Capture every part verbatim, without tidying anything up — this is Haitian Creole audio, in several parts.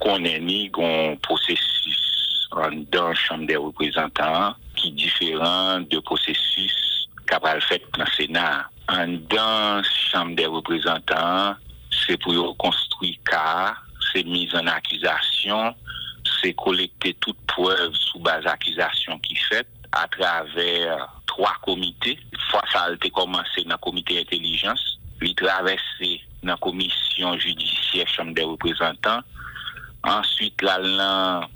konnen ni gon pwosesis anndan Chanm dè Reprezantan an ki diferan de pwosesis k ap pral fèt nan Sena a. Anndan Chanm dè Reprezantan an, se pou yo konstwi ka a, se miz an akizasyon, se kolekte tout prèv sou baz akizasyon ki fèt atravè twa komite. Fwa sa a, l te kòmanse nan komite entèlijans, li travèse nan komisyon jidisyè Chanm dè Reprezantan, answit l al nan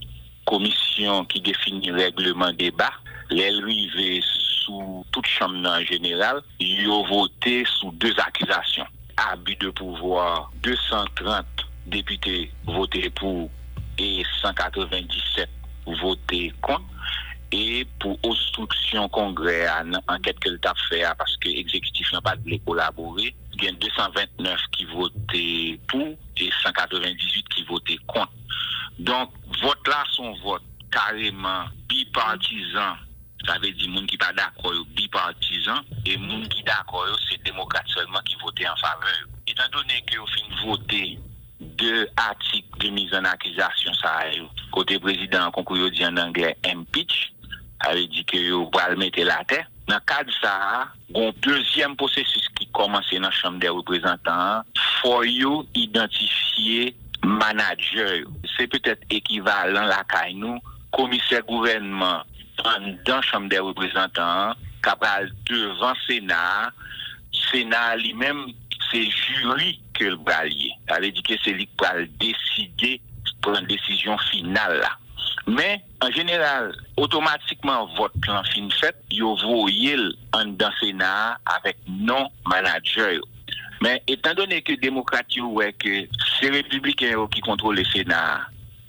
komisyon ki defini règleman deba. Lè l rive sou tout chanm nan an jeneral, yo vote sou de akizasyon. Abi de pouvwa, de san trant depite vote pou e san katrevenndisèt vote kont. E pou obstriksyon Kongrè a nan ankèt ke l t ap fè a, paske egzekitif lan pa t vle kolabore, gen de san vennèf ki vote pou e san katrevenndizwit ki vote kont. Donk, vòt la se yon vòt kareman bipartizan. Sa vle di moun ki pa dakò yo bipartizan, e moun ki dakò yo se demokrat sèlman ki vote an favè yo. Etandone ke yo fin vote de atik de miz an akizasyon sa yo, kote prezidan an, kon kou yo di ann anglè, impeach, sa vle di ke yo pral mete l atè. Nan kad sa a, gon dezyèm pwosesis ki kòmanse nan Chanm dè Reprezantan an, fò yo idantifye manadjè yo. Se petèt ekivalan lakay nou, komisè gouvènman anndan Chanm dè Reprezantan an, k ap al devan Sena a. Sena a li menm, se jiri ke l pral ye. Sa vle di ke se li k pral deside, pran desizyon final la. Men, an jeneral, otomatikman vòt lan fin fèt, yo voye l anndan Sena a avèk non manadjè yo. Men, etandone ke demokrat yo wè ke se repibliken yo ki kontwole Sena a,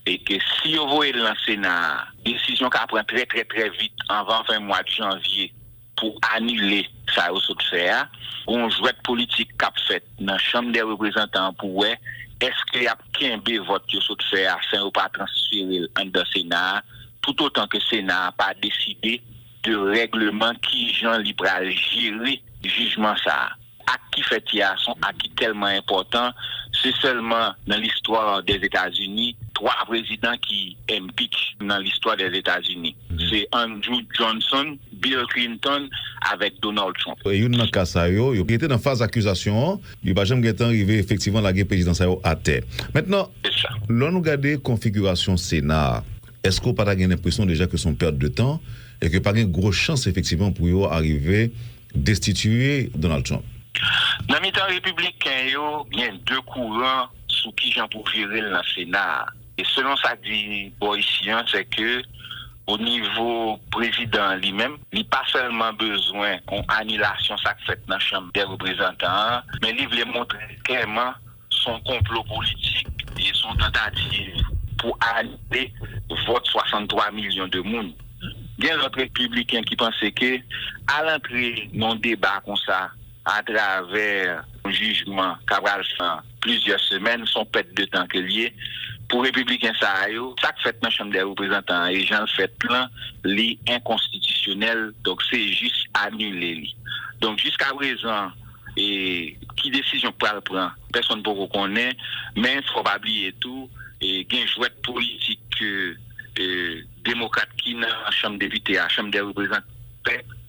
e ke si yo voye l nan Sena a, desizyon ka pran trè, trè, trè vit anvan fen mwa janvye pou anile sa yo sot fè a. Gon jwèt politik k ap fèt nan Chanm dè Reprezantan an pou wè èske y ap kenbe vòt yo sot fè a san yo pa transfere l anndan Sena a, toutotan ke Sena a pa deside de règleman kijan li pral jere jijman sa a. Ak ki fèt yè a se yon ak ki tèlman enpòtan. Se sèlman nan listwa dèzetazini twa prezidan ki impeach nan listwa dèzetazini. Se Andrew Johnson, Bill Clinton avèk Donald Trump. Youn nan ka sa yo, yo rete nan faz akizasyon an, yo pa janm gentan rive efektivman lage prezidan sa yo atè. Mentnan, lè nou gade konfigirasyon Sena a, èske w pa ta gen lenpresyon deja ke se yon pèt de tan e ke pa gen gwo chans efektivman pou yo arive destitiye Donald Trump? Nan mitan repibliken yo, gen de kouran sou kijan pou jere l nan Sena a. E selon sa k di bò isi an, se ke o nivo prezidan an li menm, li pa sèlman bezwen yon anilasyon sa k fèt nan Chanm dè Reprezantan an, men li vle montre klèman se yon konplo politik e se yon tantativ pou anile vòt swasanntwa milyon de moun. Gen lòt repibliken ki panse ke al antre nan yon deba konsa atravè yon jijman k ap pral pran plizyè semèn, se yon pèt de tan ke l ye. Pou repibliken sa a yo, sa k fèt nan Chanm dè Reprezantan an e jan l fèt lan, li enkonstitisyonèl, donk se jis anile li. Donk, jiskaprezan, e ki desizyon k pral pran, pèsonn poko konnen, men fò pa bliye tou, e gen jwèt politik ke e, demokrat ki nan Chanm Depite a, Chanm dè Reprezantan,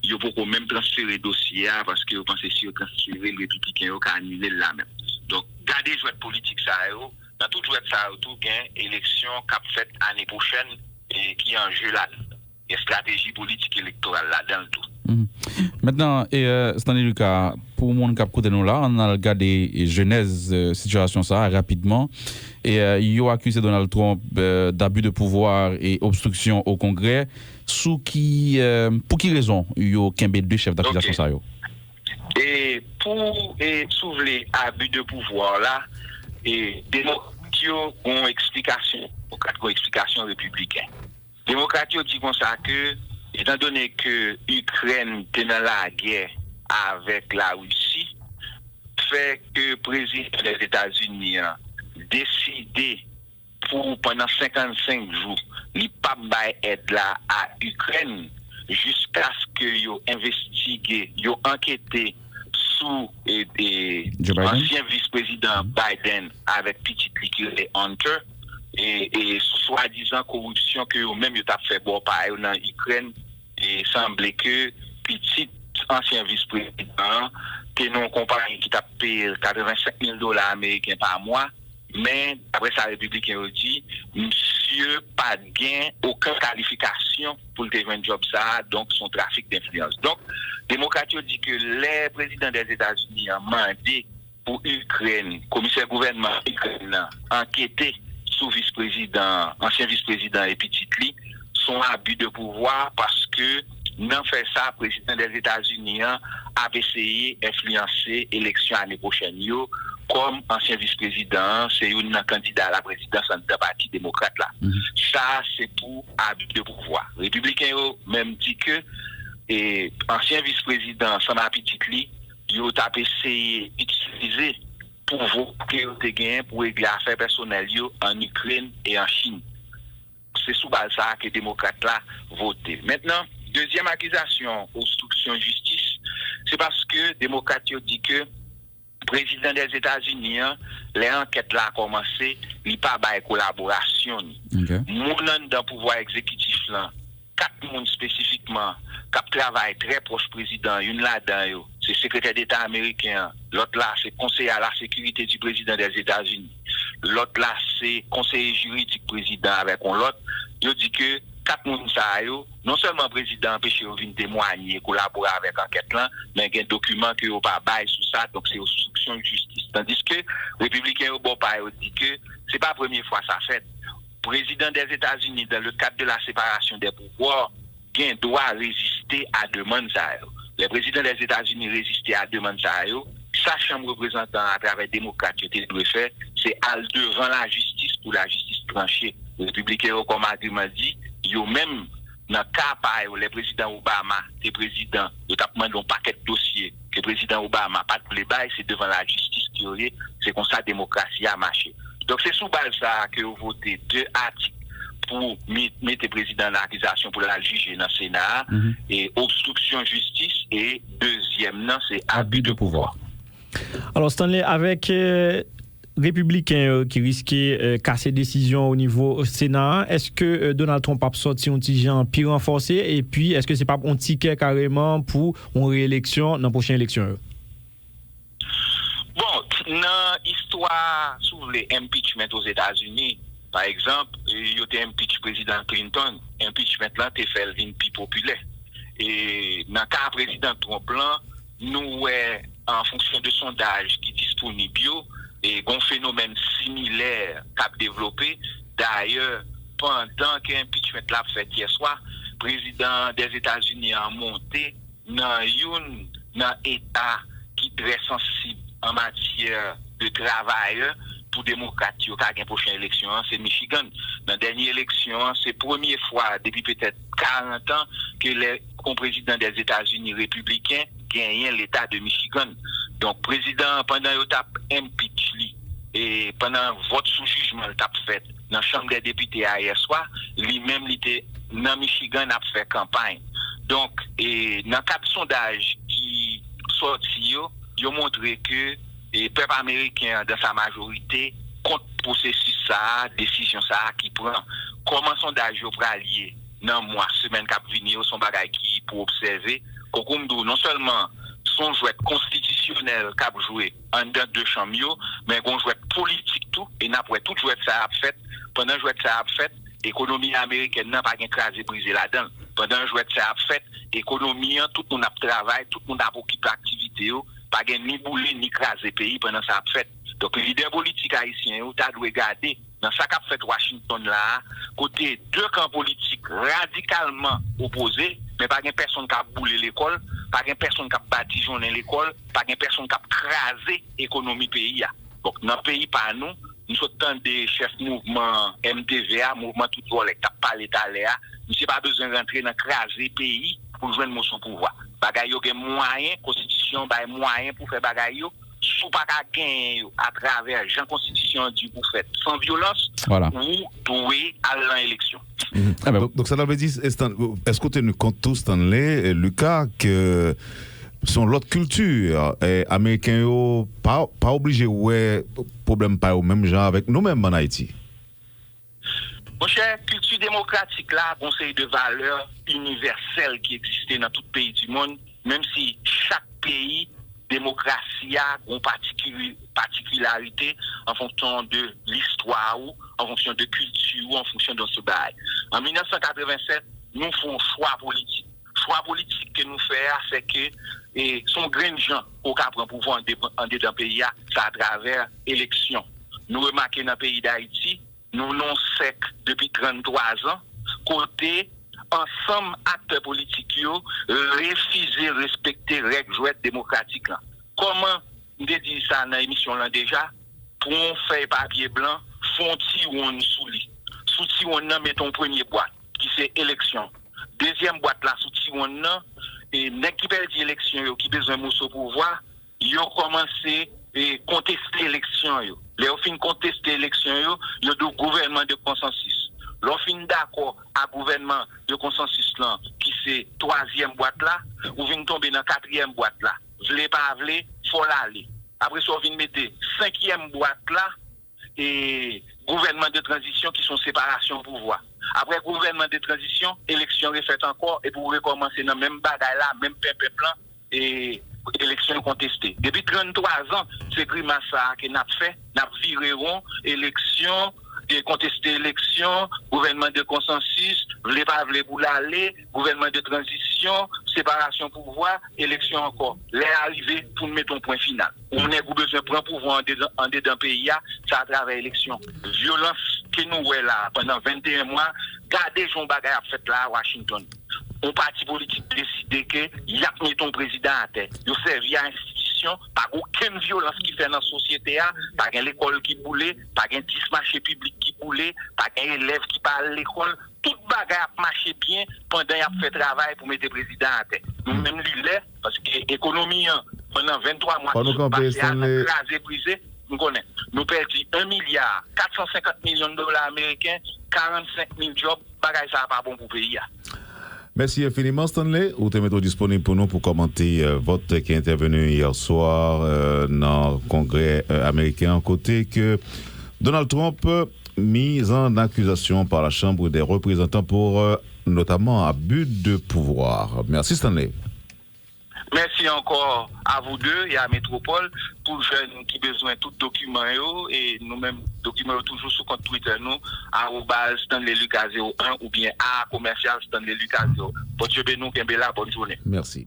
yo poko menm transfere dosye a, paske yo panse si yo transfere l, repibliken yo ka anile l la menm. Donk, gade jwèt politik sa yo, nan tout jwèt sa yo tou, gen eleksyon k ap fèt ane pwochèn e ki an je ladan l. Gen estrateji politik elektoral ladan l tou. Mentnan, e, Stanley Lucas, pou moun k ap koute nou la, ann al gade jenèz, e, sitiyasyon sa a rapidman. E, e, yo akize Donald Trump, e, d'abus de pouvoir e obstruction au Congrès. Sou ki, e, pou ki rezon yo kenbe de chèf dakizasyon sa yo? E pou, e, si w vle, abi de pouvwa la, e, demokrat yo gon eksplikasyon, demokrat gon eksplikasyon repibliken. Demokrat yo di konsa ke, etandone ke Ikrèn te nan lagè avèk Larisi, fè ke prezidan Lèzetazini an deside pou pandan senkannsenk jou, li p ap bay èd la a Ikrèn jiskaske yo envestige, yo ankete sou, e, e, ansyen vis prezidan Biden avèk pitit li ki rele Hunter, e, e swadizan koripsyon ke yo menm yo t ap fè bò pa yo nan Ikrèn. E sanble ke pitit ansyen vis prezidan an te nan yon konpayi ki t ap peye l katrevensenk mil dola ameriken pa mwa, men, daprè sa repibliken yo di, misye pa t gen okenn kalifikasyon pou l te jwenn djòb sa a, donk se yon trafik denfliyans. Donk, demokrat yo di ke lè prezidan Dèzetazini an mande pou Ikrèn, komisè gouvènman Ikrèn nan, ankete sou vis prezidan, ansyen vis prezidan e pitit li, se yon abi de pouvwa paske nan fè sa, prezidan Dèzetazini an ap eseye enfliyanse eleksyon ane pwochèn yo, kòm ansyen vis prezidan an se youn nan kandida a la prezidans anndan pati demokrat la. Sa se pou abi de pouvwa. Repibliken yo menm di ke e, ansyen vis prezidan ansanm a pitit li, yo t ap eseye itilize pouvwa ke yo te genyen pou regle afè pèsonèl yo ann Ikrèn e an Chin. Se sou baz sa a ke demokrat la vote. Mentnan, dezyèm akizasyon, obstriksyon jistis, se paske demokrat yo di ke prezidan Dèzetazini an, lè ankèt la kòmanse, li pa bay kolaborasyon ni. Moun anndan pouvwa egzekitif lan, kat moun espesifikman k ap travay trè pwòch prezidan, youn ladan yo se sekretè deta ameriken an, lòt la se konseye a la sekirite di prezidan Dèzetazini, lòt la se konseye jiridik prezidan avèk yon lòt. Yo di ke kat moun sa yo, non sèlman prezidan anpeche yo vin temwanye, kolabore avèk ankèt lan, men gen dokiman ke yo pa bay sou sa, donk se obstriksyon jistis. Tandiske repibliken yo bò pa yo di ke se pa premye fwa sa fèt. Prezidan Dèzetazini, dans le cadre de la séparation des pouvoirs, gen dwa reziste a demann sa yo. Lè prezidan Dèzetazini reziste a demann sa yo, sa chanm reprezantan atravè demokrat yo te dwe fè, se al devan lajistis pou lajistis tranche. Repibliken yo kòm agiman di, yo menm, nan ka pa yo, lè prezidan Obama te prezidan, yo t ap mande yon pakèt dosye ke prezidan Obama pa t vle bay, se devan lajistis ke yo ye, se konsa demokrasi a mache. Donk se sou baz sa a ke yo vote de atik pou mi- mete prezidan an nan akizasyon pou l al jije nan Sena a, e obstriksyon jistis, e dezyèm nan se abi de pouvwa. Alò, Stanley, avèk eh, repibliken yo ki riske eh, kase desizyon o nivo Sena a, èske eh, Donald Trump ap sòti yon ti jan pi ranfòse? Epi, èske se p ap yon tikè kareman pou yon reyeleksyon nan pwochen eleksyon yo? Bon, nan istwa, si w vle, impeachment Ozetazini, pa egzanp, yo te impeach prezidan Clinton, impeachment lan te fè l vin pi popilè. E nan ka prezidan Trump lan, nou wè, an fonksyon de sondaj ki disponib yo, e gon fenomèn similè k ap devlope. Dayè, pandan ke impeachment la ap fèt yè swa, prezidan Dèzetazini an monte nan youn nan eta ki trè sansib an matyè de travayè pou demokrat yo ka gen pwochen eleksyon an, se Michigan. Nan dènye eleksyon an, se premye fwa depi petèt karant an ke lè yon prezidan Dèzetazini repibliken genyen leta de Michigan. Donk, prezidan an, pandan yo t ap impeach li, e pandan vòt sou jijman l t ap fèt nan Chanm dè Depite a yè swa, li menm li te nan Michigan ap fè kanpay. Donk, e, nan kad sondaj ki sòti yo, yo montre ke e, pèp ameriken an, dan sa majorite, kont pwosesis sa a, desizyon sa a ki pran. Kòman sondaj yo pral ye nan mwa, semèn k ap vini yo, se yon bagay ki pou obsève. Kòm m di w, non sèlman se yon jwèt konstitisyonèl k ap jwe anndan de chanm yo, men gen yon jwèt politik tou, e n ap wè tout jwèt sa a ap fèt. Pandan jwèt sa a ap fèt, ekonomi amerikèn nan pa gen kraze brize ladan l. Pandan jwèt sa a ap fèt, ekonomi an, tout moun ap travay, tout moun ap okipe aktivite yo, pa gen ni boule ni kraze peyi pandan sa ap fèt. Donk, lidè politik ayisyen yo ta dwe gade nan sa k ap fèt Washington la a, kote de kan politik radikalman opoze, men pa gen pèsonn k ap boule lekòl, pa gen pèsonn k ap badijonnen lekòl, pa gen pèsonn k ap kraze ekonomi peyi a. Donk, nan peyi pa nou, m sot tande chèf mouvman M T V a, mouvman tout vòlè k t ap pale talè a, misye pa bezwen rantre nan kraze peyi pou l jwenn moso pouvwa. Bagay yo gen mwayen, konstitisyon bay mwayen pou fè bagay yo. Si w pa ka genyen yo atravè jan konstitisyon an di pou fèt, san vyolans, ou dwe al nan eleksyon. Donk, sa ta vle di, èske w teni kont tou, Stanley, Lucas, ke se yon lòt kilti, ameriken yo pa, pa oblije wè pwoblèm pa yo menm jan avèk nou menm ann Ayiti? Monchè, kilti demokratik la, gon seri de valè inivèsèl ki egziste nan tout peyi di monn, menm si chak peyi, demokrasi a gon patikil-, patikilarite an fonksyon de listwa ou, an fonksyon de kilti ou, an fonksyon de sou bagay. An mil nèf san katrevennsèt, nou fè yon chwa politik. Chwa politik ke nou fè a, se ke, e, se yon grenn jan ou ka pran pouvwa andedan peyi a, se atravè eleksyon. Nou remake nan peyi Dayiti, nou nan yon sèk depi tranntwa zan, kote ansanm aktè politik yo refize respekte règ jwèt demokratik lan. Kòman m te di sa nan emisyon lan deja, pran yon fèy papye blan, fè yon ti wonn sou li. Sou ti wonn nan, mete yon premye bwat, ki se eleksyon. Dezyèm bwat la sou ti wonn nan, e nèg ki pèdi eleksyon yo, ki bezwen moso pouvwa, yo kòmanse, e, konteste eleksyon yo. Lè yo fin konteste eleksyon yo, yo di w gouvènman de konsansis. Lè w fin dakò a gouvènman de konsansis lan, ki se twazyèm bwat la, ou vin tonbe nan katriyèm bwat la. Vle pa vle, fò l ale. Apre sa, w vin mete senkyèm bwat la, e gouvènman de tranzisyon ki se yon separasyon pouvwa. Apre gouvènman de tranzisyon, eleksyon refèt ankò, epi w rekòmanse nan menm bagay la, menm penpenp lan, e eleksyon konteste. Depi tranntwa zan, se grimas sa a ke n ap fè, n ap vire won, eleksyon, e konteste eleksyon, gouvènman de konsansis, vle pa vle pou l ale, gouvènman de tranzisyon, separasyon pouvwa, eleksyon ankò. Lè a rive pou n mete yon pwen final. Yon nèg ou bezwen pran pouvwa andedan, andedan peyi a, se atravè eleksyon. Vyolans ke nou wè la a pandan venteyen mwa, gade jan yon bagay ap fèt la a Washington. Yon pati politik deside ke y ap mete yon prezidan atè. Yo sèvi a enstitisyon, pa gen okenn vyolans ki fè nan sosyete a, pa gen lekòl ki boule, pa gen dis mache piblik ki boule, pa gen elèv ki pa al lekòl. Tout bagay ap mache byen pandan y ap fè travay pou mete prezidan atè. Nou menm li lè, paske ekonomi an, pandan venntwa mwa ki sot pase a, kraze brize, m konnen. Nou pèdi yon milya kat san senkant milyon dola ameriken, karannsenk mil djòb, bagay sa a pa bon pou peyi a. Mèsi enfiniman, Stanley. Ou te mete w disponib pou nou pou kòmante vòt ki entèveni yè swa nan Kongrè ameriken an, kote ke Donald Trump miz an akizasyon pa la Chambre des Représentants pour notamment abus de pouvoir. Mèsi, Stanley. Mèsi ankò a vous deux e a Metropole. Pou jèn ki bezwen tout dokiman yo, e nou menm, dokiman yo toujou sou kont Twitter nou, arobaz Stanley Lucas zewo en oubyen a komèsyal Stanley Lucas zewo. Bondye beni w, kenbe la, bòn jounen. Mèsi.